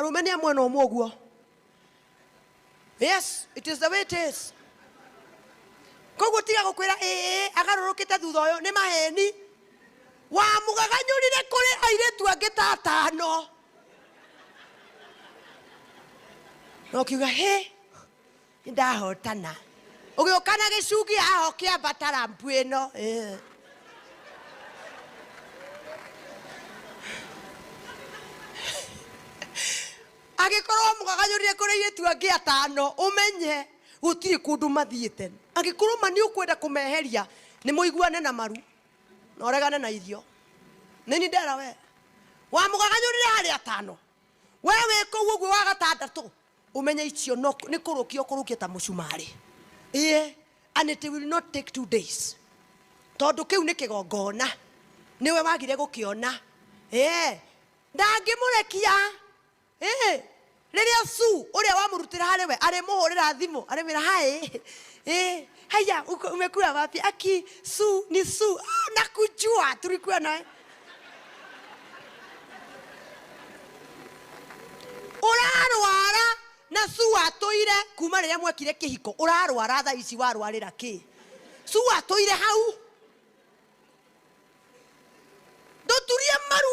Arũme nĩ a mwena ũmwe ũguo. Yes, it is the way it is. Koguo tiga gũkwĩra ĩĩ agarũrũkĩte thutha ũyũ nĩ maheni. Wamũgaganyũrire kũrĩ airĩtu angĩ ta atano. Na ũkiuga hĩ nĩ ndahotana. Ũgĩũka na gĩcungi haha ũkĩambata rampu ĩno. Ĩĩ. Angĩkorwo wamũgaganyũrire kũrĩ airĩtu angĩ atano, ũmenye gũtirĩ kũndũ mathiĩte. Angĩkorwo ma nĩ ũkwenda kũmeheria, nĩ mũiguane na maru na ũregane na irio. Nĩ niĩ ndera we. Wamũgaganyũrire harĩ atano, we wĩ kũu ũguo wa gatandatũ, ũmenye icio no nĩ kũrũkia ũkũrũkia ta mũcumarĩ. Ĩĩ, and it will not take 2 days. Tondũ kĩu nĩ kĩgongona, nĩwe wagire gũkĩona. Ĩĩ, ndangĩmũrekia. Ĩĩ, rĩrĩa Su ũrĩa wamũrutĩra harĩ we arĩmũhũrĩra thimũ arĩmwĩra hi, ĩĩ, haya uko umekuwa wapi? Aki Su ni Su. Ah, nakujua tulikuwa naye. Ũrarwara na Su atũire kuma rĩrĩa mwekire kĩhiko, ũrarwara thaa ici warwarĩra kĩ? Su atũire hau. Ndũturie maru.